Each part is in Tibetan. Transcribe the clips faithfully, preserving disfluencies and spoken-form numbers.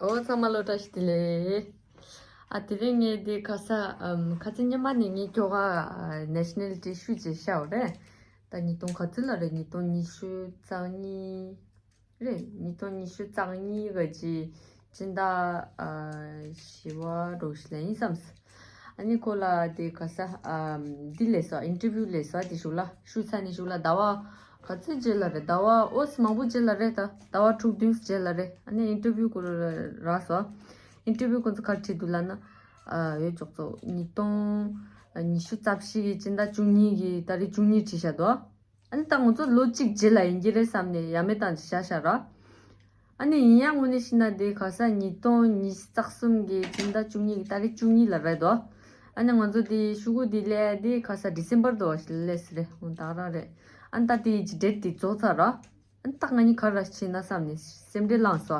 ཨོ་ཚང་མ་ལོ་བཀྲ་ཤིས་བདེ་ལེགས། ཨ་དེ་རིང་ངས་འདི་ཁ་ས་ཨམ་ཁ་ཚ་ཉི་མ་ནས་ངའི་ཁྱོ་ག་ནེ་ཤ་ནལ་ཊི་ཤུ་ཅེ་ཤའོ་རེད། ད་ཉིས་སྟོང་ག་ཚོད་ལ་རེད། ཉིས་སྟོང་ཉི་ཤུ་རྩ་གཉིས་རེད། ཉིས་སྟོང་ཉི་ཤུ་རྩ་གཉིས་ག་ཅི་སྤྱི་ཟླ་ཨ་བཞི་བ་རོ་ཤི་ལ་ཡིན་བསམས། ཨ་ནི་ཁོ་ལ་དེ་ག་ས་ཨམ་འདི་ལས་སོ་ཨིན་ཊར་བིའུ་ལས་སོ་དེ་ཞུ་ལ་ཤུ་ཚ་ནི་ཞུ་ལ་ཟླ་བ་ག་ཚོད་རྗེས་ལ་རེད། ཟླ་བ་ཨོ་སི་མང་པོ་རྗེས་ལ་རེད། ད་ཟླ་བ་དྲུག་བདུན་རྗེས་ལ་རེད། ཨ་ནི་ཨིན་ཊར་བིའུ་ཁོ་ར་སོ་ཨིན་ཊར་བིའུ་ཁོ་ཚོ་ག་རེ་བྲིས་འདུག་ལབ་ན་ཨ་ཡོད་ཅོག་ཙོ་ཉིས་སྟོང་ཉི་ཤུ་རྩ་བཞི་གི་སྤྱི་ཟླ་བཅུ་གཉིས་གི་ཏ་རིག་བཅུ་གཉིས་བྲིས་བཞག་འདུག་ཨ་ནི་ད་ང་ཚོ་ལོ་གཅིག་རྗེས་ལ་ཡིན་གྱི་རེད་བསམ་ནས་ཡ་མེད་བཏང་ཅིག་བཞག་བཞག་ར། ཨ་ནི་ཡིན་ཡང་དངོས་གནས་བཤད་ན་དེ་ག་ས་ཉིས་སྟོང་ཉི་ཤུ་རྩ་གསུམ་གི་སྤྱི་ཟླ་བཅུ་གཉིས་ཀྱི་ཏ་རིག་བཅུ་གཉིས་ལ་རེད་དོ། ཨ་ནི་ང་ཚོ་དེ་ཤུ་གུ་དེ་ལས་དེ་ག་ས་ཌི་སེམ་བར་དོ་ལས་རེད། འོ་ད་རང་རེད། ཨ་ནི་ད་དེ་ཌེ་ཊི་དེ་རྫོགས་ཚར་ར། ཨ་ནི་ད་ང་གཉིས་ག་རེ་བྱེད་ན་བསམ་ནས་སེམས་ཁྲལ་བསླངས་སོ།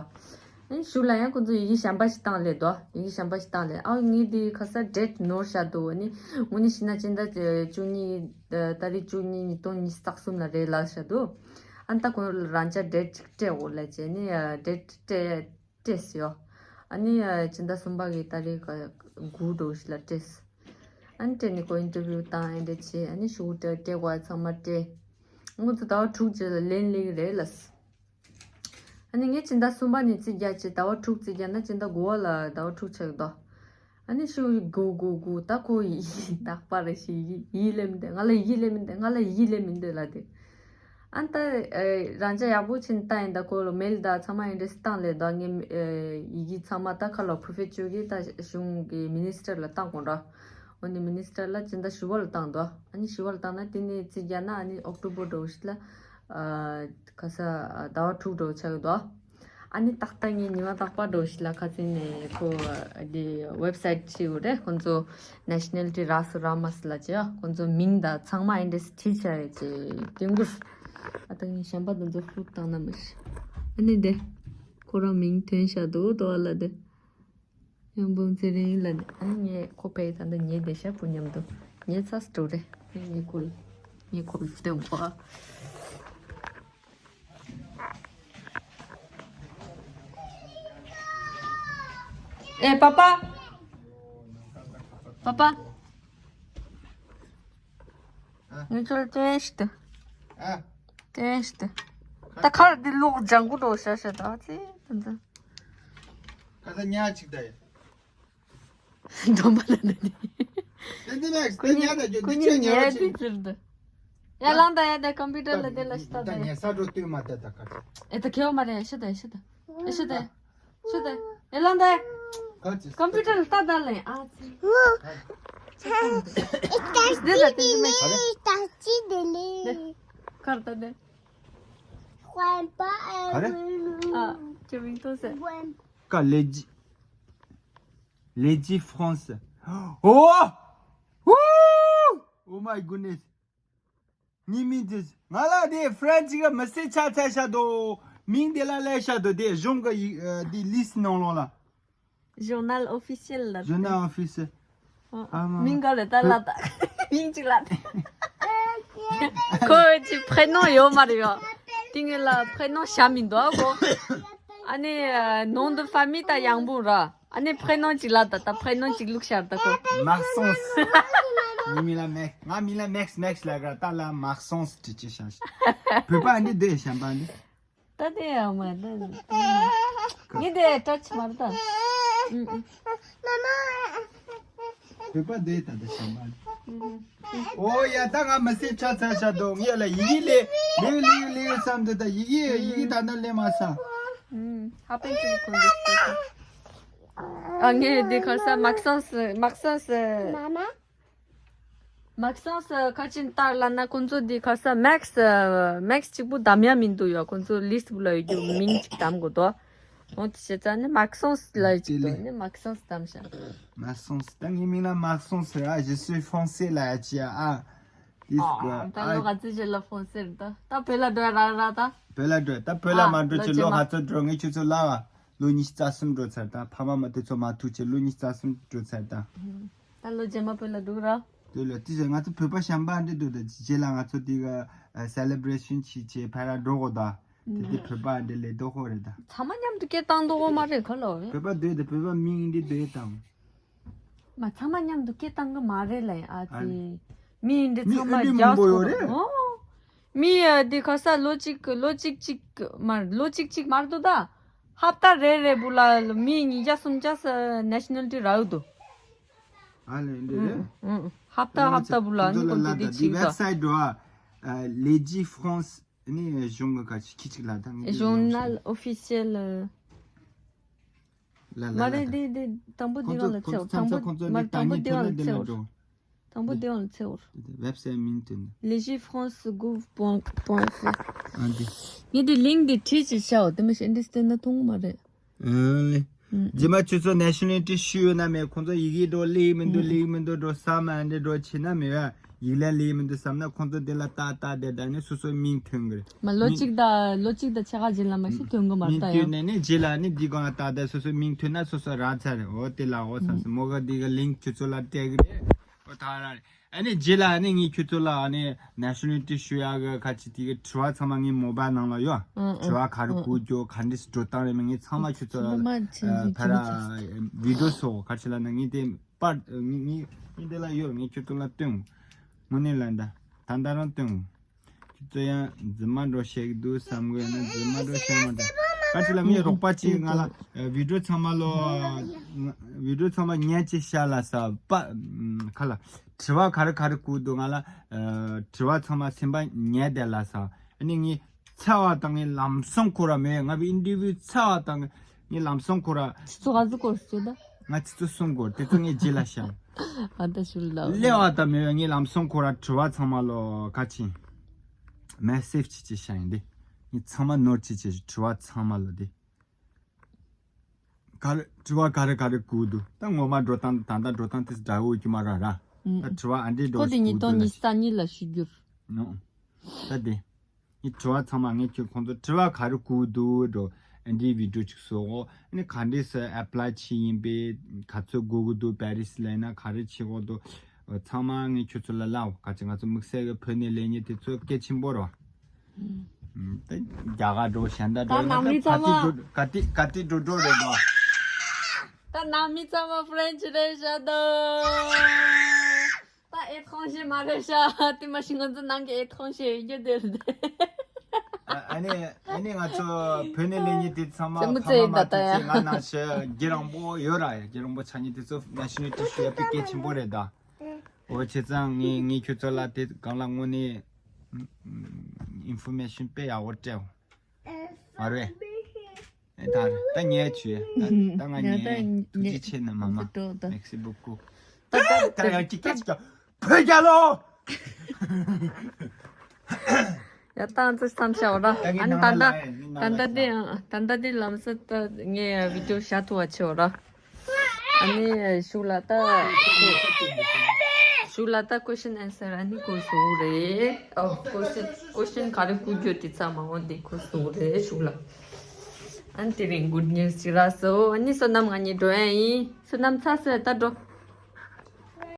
ཨ་ནི་ཞུ་ལ་ཡང་ཁོ་ཚོ་ཡི་གེ་གཞན་པ་ཞིག་བཏང་ལས་དོ། ཡི་གེ་གཞན་པ་ཞིག་བཏང་ལས། ཨ་ངས་དེ་ག་ས་ཌེ་ཊི་ནོར་བཞག་འདུག་ཨ་ནི་དངོས་གནས་བཤད་ན་སྤྱི་ཟླ་བཅུ་གཉིས་ཏ་རིག་བཅུ་གཉིས་ཉིས་སྟོང་ཉི་ཤུ་རྩ་གསུམ་ལ་རེད་ལབ་བཞག་འདུག་ཨ་ནི་ད་ཁོ་རང་ཅག་ཌེ་ཊི་ཅིག་སྤྲད་འོ་ལབ་བྱས་ནི་ཌེ་ཊི་སྤྲད་སྤྲད་སོ། ཨ་ནི་སྤྱི་ཟླ་གསུམ་པ་གི་ཏ་རིག་དགུ་འདྲ་བོ་ཞིག་ལ་སྤྲད། ཨ་ནི་སྤྲད་ནི་ཁོ་ཨིན་ཊར་བིའུ་བཏང་ཨེ་འདྲ་བྱས། ཨ་ནི་ཤུ་གུ་སྤྲད་སྤྲད་དགོས་ཚང་མ་སྤྲད། ང་ཚོ་ཟླ་བ་དྲུག་རྗེས་ལ་ལན་སླེབས་ཀྱི་རེད་ལབ། ཨ་ནི་ངས་སྤྱི་ཟླ་གསུམ་པ་ནས་རྩིས་རྒྱག་བྱས་ཟླ་བ་དྲུག་རྩིས་རྒྱག་ན་སྤྱི་ཟླ་དགུ་པ་ལ་ཟླ་བ་དྲུག་ཆགས་ཀྱི་འདུག་ཨ་ནི་ཤུ་གུ་གུ་གུ་ད་ཁོ་ཡི་རྟག་པར་ཞིག་ཡི་ལེ་མི་འདུག་ང་ལ་ཡི་ལེ་མི་འདུག་ང་ལ་ཡི་ལེ་མི་འདུག་ལབ་དེ། ཨ་ནི་ད་རང་ཅག་ཡག་པོ་ཕྱིན་བཏང་ཡིན། ད་ཁོ་ལ་མེལ་ད་ཚང་མ་ཨེ་འདྲས་བཏང་ལས་ད་ངས་ཡི་གེ་ཚང་མ་ད་ཁ་ལ་ཕུ་ཕེ་ཅོ་གི་ད་གཞུང་གི་མི་ནི་སི་ཊར་ལ་བཏང་དགོས་འདྲ། འོ་ནི་མི་ནི་སི་ཊར་ལ་སྤྱི་ཟླ་བཞི་པ་ལ་བཏང་འདུག་ཨ་ནི་བཞི་པ་ལ་བཏང་ན་དེ་ནས་རྩིས་རྒྱག་ན་ཨ་ནི་ཨོག་ཊོ་བར་འདྲ་བོ་ཞིག་ལ་ཨ་ག་ས་ཟླ་བ་དྲུག་འདྲ་བོ་ཆགས་ཀྱི་འདུག་ཨ་ནི་ཏག་ཏག་ངས་ཉི་མ་རྟག་པར་འདྲ་བོ་ཞིག་ལ་ཁ་སང་ནས་ཁོ་འདི་ཝེབ་སའིཊ་ཅིག་ཡོད་རེད། ཁོ་ཚོ་ནེ་ཤ་ནལ་ཊི་རག་སུ་རག་མ་སུ་ལ་བྱས་ཁོ་ཚོ་མིང་དང་ཚང་མ་ཨེ་འདྲས་བྲིས་བྱས་ཀྱི་ཏིང་གུར། ཨ་ད་ངས་གཞན་པ་དེ་ཚོ་ཧྥུ་བཏང་ན་མི་ཤེས། ཨ་ནི་དེ་ཁོ་རང་མིང་ཐོན་ཤག་འདུག་དོ་བ་ལ་དེ། ཡང་འབུམ་ཚེ་རིང་ལ་ནི་ཨ་ནི་ངས་ཁོ་ཕའི་ད་ལྟ་ཉལ་བསྡད་ཤག་བུ་མཉམ་དུ་ཉལ་ཚར་སོང་རེད། ངས་ཁོ་ལ་ངས་ཁོ་ལ་སྟོན་གོ། ཨེ་པ་པ། པ་པ། ངས་ཁྱོད་ལ་སྟོན་ཡ་ཞིག་འདུག་ཨ། སྟོན་ཡ་ཞིག་འདུག་ད་ཁར་འདི་ལོག་ལྗང་གུ་འདྲ་བོ་ཤ་ཤ་ད་ཅི་ད་ད། ཁ་ས་ཉག་ཅིག་ད་ཡ། འདོན་པ་ལ་ནི། དེ་འདི་མེད་ཁོ་གཉིས་ཉག་ད་ཁྱོད་ཁོ་འདི་གཉིས་ཆེ་ཉལ་ཆེ་དེ་ཟེར་འདུག་ཡ་ལང་ད་ཡ་ད་ཀམ་པུ་ཊར་ལ་དེ་ལ་ཤི་ད་ད་ད་ཡ། ཉལ་ས་འགྲོ་ལྟོས་མ་ད་ད་ཁ་ས། ཨེ་ད་ཁེ་བ་མ་རེད། ཤི་ད་ཤི་ད་ཤི་ད་ཤི་ད། ཨེ་ལང་ད་ཡ། ཁ་ཅི། ཀམ་པུ་ཊར་ལ་ལྟ་ད་ལེ་ཨ་ཙི། དེ་ལ་དེ་ནི་མེད། ཁར་ལྟ་དེ། ག་རེ། ཨ་ཁྱོད་མིང་ཐོག་ཟེར། ཀ་ལེ་ཇི། ལེ་ཇི་ཧྥ་རན་སི། ཨོ། ཨོ། Oh my goodness. ཉི་མིང་དེ་ང་ལ་དེ་ཧྥ་རན་སི་ག་མི་སེ་ཆ་ཚ་ཤ་དོ། མིང་དེ་ལ་ལས་ཤ་དོ་དེ་གཞུང་གི་ཡི་དེ་ལིས་ནང་ལོགས་ལ། ཇོར་ནལ་ཨོ་ཕི་ཤལ་ལ། ཇོར་ནལ་ཨོ་ཕི་ཤལ། ཨ་མ། མིང་ག་རེ་ད་ལ་ད། མིང་ཅིག་ལ་ད། ཁོ་ཅི་ཕྲེ་ནོ་ཡོད་མ་རེད་ཡོ། དེ་ངེད་ལ་ཕྲེ་ནོ་བྱ་མི་འདུག་ཨ་ཁོ། ཨ་ནི་ནོམ་ཌེ་ཕ་མི་ད་ཡང་བུ་ར། ཨ་ནི་ཕྲེ་ནོ་ཅིག་ལ་ད་ད་ཕྲེ་ནོ་ཅིག་བླུགས་ཤར་ད་ཁོ། མཱག་སོང་སི། ངའི་མིང་ལ་མེག་ང་མིང་ལ་མེག་སི་མེག་སི་ལ་ག་ད་ལ་མཱག་སོང་སི་ཅི་ཅི་ཤ་ཤ། བོད་པ་འདི་དེ་ཤམ་པ་འདི། ད་དེ་ཡང་མ་ད་ངས་དེ་ཏྲ་ཆི་མར་ད། བོད་པ་དེ་ད་ད་ཤམ་པ་འདི། ཨོ་ཡ་ད་ང་མི་སེ་ཆ་ཚ་ཤ་དོ་ངས་ལ་ཡི་གེ་ལེ་ལེ་ལེ་ལེ་བསམ་དུ་ད་ཡི་གེ་ཡི་གེ་ད་ན་ལེ་མ་ས། ཧ་པན་ཅི་ཁོང་དུ་ཨ་ངས་དེ་ཁར་ས་མཱག་སོང་སི་མཱག་སོང་སི། མཱག་སོང་སི་ཁ་ཆེན་ལྟར་ལ་ན་ཁོང་ཚོ་འདི་ཁ་ས་མེག་སི་མེག་སི་གཅིག་པུ་བདམས་ཡ་མི་འདུག་ཡ། ཁོང་ཚོ་ལིས་ཊི་བུ་ལ་ཡོད་རྒྱུ་མིང་གཅིག་བདམས་དགོས་དོ། འོ་དེ་བྱས་ཙང་ནི་མཱག་སོང་སི་ལ་གཅིག་དེ་ལས་འདུག་ནི་མཱག་སོང་སི་བདམས་ཤག་མཱག་སོང་སི་ད་ངའི་མིང་ལ་མཱག་སོང་སི་ར། Je suis français ལ་ཡ་ཅི་ཡ་ཨ། ཨ་ད་ལོ་ག་ཚོད་ཅིག་ལ་ཧྥོན་སེར་ད་ད་བོད་ལ་འགྲོ་ཡ་ར་ར་ད། བོད་ལ་འགྲོ་ད་བོད་ལ་ཨ་མ་འགྲོ་ལོ་ཅི་རྗེས་ལོ་མ་ག་ཚོད་འགྲོ་ངས་ཁྱོད་ཚོ་ལ་ལོ་ཉི་ཤུ་རྩ་གསུམ་འགྲོ་ཚར་ད་ཕ་མ་མ་དེ་ཚོ་མ་ཐུག་ཅི་ལོ་ཉི་ཤུ་རྩ་གསུམ་འགྲོ་ཚར་ད། ད་ལོ་རྗེས་མ་བོད་ལ་འགྲོ་ར། དེ་ལ་དེ་ཟེར་ང་ཚོ་བོད་པ་གཞན་པ་འདྲ་འདུག་ད་རྗེས་ལ་ང་ཚོ་དེ་ག་སེ་ལེ་བྷ་རེ་ཤན་བྱེད་ཆེད་ཕ་ར་འགྲོ་གོ་ད། དེ་དེ་བོད་པ་འདི་ལས་ལྡོག་ཁོ་རེད་ད། ཚང་མ་མཉམ་དུ་སྐད་བཏང་མདོག་ཁོ་མ་རེད་ག་ལ་བས། བོད་པ་སྡོད་དེ་བོད་པ་མིང་འདི་སྡོད་དང་། མ་ཚང་མ་མཉམ་དུ་སྐད་བཏང་གི་མ་རེད་ལ་ཨ་ཨ་ཙི། ནི་མི་འདི་མི་ཚང་མ་ཨ་འདི་རྒྱ་མང་པོ་ཡོད་སྐོར་རེད། ཨོ། མི་ཨ་འདི་ཁ་ས་ལོ་གཅིག་ལོ་གཅིག་གཅིག་མ་ལོ་གཅིག་གཅིག་མར་འདུག་ད། ཧབ་ཏ་རེ་རེ་བུ་ལ་མི་ཉིས་བརྒྱ་སུམ་བརྒྱ་ས་ནེ་ཤ་ནལ་ཊི་རག་འདུག་ཨ་ལེ་འདི་རེད། ཧབ་ཏ་ཧབ་ཏ་བུ་ལ་ནི་ཁོང་ཚོ་འདི་ཅིག་ད། ཝེབ་སའིཊ་འགྲོ་ཨ། ལེ་ཇི་ཧྥ་རན་སི་ནི་གཞུང་གི་ཁ་ཅིག་ཁི་ཅིག་ལ་ད་ངས་ཇུར་ནལ་ཨོ་ཕི་ཤལ། ལ་ལ་མ་རེད་ལ་དེ་དེ་དང་པོ་དེ་ཁོང་ཚོ་གང་ལ་ཁོང་ཚོ་ཚང་ཚང་ཁོང་ཚོ་ནི་ད་ནི་ཐོན་ན་དེ་ལ་འགྲོ། དང་པོ་དེ་བ་ལ་ཚེ་བོར། ཝེབ་སའིཊ་མིང་དེ་ནི། les gifs france gouv point fr། ཨ་འདི། ངས་དེ་ལིང་དེ་བྲིས་ཅིག་བྱའོ་དེ་མ་ཤེས་འདི་བསྟན་ན་མཐོང་མ་རེད། ཨ་ལེ། རྗེས་མ་ཁྱོད་ཚོ་ནེ་ཤ་ནལ་ཊི་ཤུ་ཡོད་ན་མེད་ཁོང་ཚོ་ཡི་གེ་འགྲོ་ལེགས་མི་འདུག་ལེགས་མི་འདུག་འགྲོ་བསམ་ཨ་འདི་འགྲོ་ཆེ་ན་མེད་ཡ་ཡིག་ལན་ལེགས་མི་འདུག་བསམ་ན་ཁོང་ཚོ་དེ་ལ་ཏག་ཏག་དེ་ད་ནི་སོ་སོའི་མིང་ཐོན་གི་རེད། མ་ལོ་གཅིག་དང་ལོ་གཅིག་དང་ཕྱེད་ཀ་རྗེས་ལ་མ་ཤི་ཐོན་གི་མ་མིང་རེད་ད་ཡ། ཐོན་ནས་ནི་རྗེས་ལ་ནི་འདི་གང་ལ་ཏག་ཏག་སོ་སོའི་མིང་ཐོན་ན་སོ་སོ་རག་ཚར་རེད། འོ་དེ་ལ་འོ་བསམ་སོང་མོ་ག་འདི་གི་ལིང་ཁྱོད་ཚོ་ལ་སྤྲད་གི་རེད། འོ་ཐག་རང་རེད། ཨ་ནི་རྗེས་ལ་ཨ་ནི་ངས་ཁྱོད་ཚོ་ལ་ཨ་ནི་ནེ་ཤ་ནལ་ཊི་ཤུ་ཡག་གི་ཁ་ཅིག་དེ་གི་དྲི་བ་ཚང་མ་ངའི་མོ་བྷལ་ནང་ལ་ཡོད། ཨང་དྲི་བ་ག་རེ་ཨང་བསྐུར་རྒྱུ་ག་འདྲས་སུ་འགྲོ་སྟངས་རེད་མིན་ངས་ཚང་མ་ཁྱོད་ཚོ་ལ་ཚང་མ་ཨ་ཕ་ར་བི་ཌིའོ་སོགས་ག་ཅིག་ལ་ན་ངས་དེ་པར་ངས་ངས་ངས་དེ་ལ་ཡོད་ངས་ཁྱོད་ཚོ་ལ་སྟོན། དངོས་གནས་ལ་ད་ད་ད་རང་སྟོན། ཁྱོད་ཚོ་ཡང་རྫུན་མ་འགྲོ་ཤེས་ཀྱི་འདུག་བསམ་གི་ཡོད་ན་རྫུན་མ་འགྲོ་ཤེས་མ་འདྲ། ག་ཅི་ལ་ངའི་རོགས་པ་གཅིག་ང་ལ་བི་ཌིའོ་ཚང་མ་ལོ། བི་ཌིའོ་ཚང་མ་ཉན་ཅིག་ཤ་ལ་ས་པ། ཁ་ལ་དྲི་བ་ག་རེ་ག་རེ་བསྐུར་འདུག་ང་ལ། དྲི་བ་ཚང་མ་སེམས་པ་ཉན་བསྡད་ལ་ས། ཨ་ནི་ངའི་ཚ་བ་དང་ངའི་ལམ་སང་ཁོ་ར་མེད་ང་བི་ཨིན་ཊར་བིའུ་ཚ་བ་དང་ངའི་ལམ་སང་ཁོ་ར། ཁྱེད་ཚོ་ག་ཚོད་སྐོར་ཞུ་ད། ང་ཁྱེད་ཚོ་གསུང་དགོས་དེ་ཚོ་ངའི་རྗེས་ལ་བཤད། ཨ་ད་ཞུ་ལ། སླེབས་པ་དང་མེད་པའི་ངའི་ལམ་སང་ཁོ་ར་དྲི་བ་ཚང་མ་ལོ་ག་ཅི། མེ་སེབ་ཅི་ཅི་བཤད་ཡིན་ཏེ། ངས་ཚང་མ་ནོར་ཅི་ཅི་དྲི་བ་ཚང་མ་ལོ་དེ། ག་རེ་དྲི་བ་ག་རེ་ག་རེ་བསྐུར་འདུག་ད་ངོ་མ་འགྲོ་སྟངས་ད་ད་འགྲོ་སྟངས་དེ་འདྲ་བོ་ཡོད་ཀྱི་མ་རེད་ར། ད་དྲི་བ་ཨ་འདྲས་འགྲོ་ཁོ་དེ་ཉིས་སྟོང་ཉི་ཤུ་རྩ་གཉིས་ལ་ཞུ་རྒྱུར། ད་དེ། ངས་དྲི་བ་ཚང་མ་ངས་ཁྱོད་ཁོང་ཚོ་དྲི་བ་ག་རེ་བསྐུར་འདུག་འགྲོ་ཨ་འདྲས་བི་ཌིའོ་ཅིག་བཟོ་འོ་ཨ་ནི་ག་འདྲས་སུ་ཨེ་པ་ལའི་བྱེད་ཡིན་པས་ག་ཚོད་དགོས་ཀྱི་འདུག་པེ་རི་སི་ལ་ཡིན་ན་ག་རེ་བྱེད་དགོས་འདུག་ཚང་མ་ངས་ཁྱོད་ཚོ་ལ་ལབ་ག་ཅི་ང་ཚོ་དམིགས་བསལ་གྱི་བོད་ནས་ལས་མཁན་དེ་ཚོ་སྐད་ཆེན་པོ་རེད་བ། ད་རྒྱ་གར་འགྲོ་གཞན་དག་འགྲོ་ད་ཡིན་ན་ནང་མི་ད་ག་ཚང་མ་དེ་འགྲོ་ག་དེ་ག་དེ་འགྲོ་འགྲོ་རེད་དོ། ད་ནང་མི་ཚང་མ་ཕ་རེན་ཆི་རེད་ཤག་དོ། ད་ཨེ་ཐོང་ཤེས་མ་རེད་ཤག་དེ་མ་གཞི་ང་ཚོ་ནང་གི་ཨེ་ཐོང་ཤེས་ཡོད་རྒྱུ་དེ་རེད། ཨ་ནི་ཨ་ནི་ང་ཚོ་བོད་ནས་ལས་མཁན་དེ་ཚང་མ་ཚང་མ་ཕ་མ་མ་མ་དེ་ཚེ་ང་ནང་ཆེ་རྒྱུ་རང་པོ་ཡོད་ར་རྒྱུ་རང་པོ་ཆ་ཉི་དེ་ཚོ་ནེ་ཤ་ནལ་ཊི་ཤུ་ཡ་པི་སྐད་ཆེན་པོ་རེད་ད། འོ་བྱས་ཙང་ངས་ངས་ཁྱོད་ཚོ་ལ་དེ་གང་ལ་དངོས་གནས་ཨིན་ཕོར་མེ་ཤན་དཔེ་ཡག་པོ་སྤྲད་འོ། མ་རེད། ཨེ་ད་རེད་ད་ངས་བྱུས་ད་ད་ང་ངས་ད་ངས་ཐུགས་རྗེ་ཆེ་ནི་མ་མ་ད་ད་མེག་སི་བུ་ཀུ། ད་ད་ད་ཡང་ཅིག་སྐད་ཅིག་བོད་རྒྱལ་ལོ། ཡ་ད་ང་ཚོ་བསམ་བྱ་འོ་ར་ད་ངས་ཨ་ནི་ད་ནང་ལ་ད་ཡིན་ནང་ད་ལ་ད་དེ་ཡིན་ད་ད་དེ་ལམ་སེ་ད་ངས་བི་ཌིའོ་བྱ་ཐུབ་པ་བྱེད་འོ་ར། ཨ་ནི་ཤུག་ལ་ད་ཤུག་ལ་ད་ཀོ་ཤན་ཨན་སར་ཨ་ནི་གོ་སོང་རེད། ཨོ་ཀོ་ཤན་ཀོ་ཤན་ག་རེ་བསྐུར་རྒྱུ་དེ་ཚང་མ་འོ་འདི་གོ་སོང་རེད་ཤུག་ལ། ཨ་ནི་དེ་རིང་གུད་ནིའུ་སི་ཅིག་རག་སོང་། ཨ་ནི་བསོད་ནམས་ང་གཉིས་འགྲོ་ཡ་ཡིན། བསོད་ནམས་ཚ་སོས་ད་འགྲོ།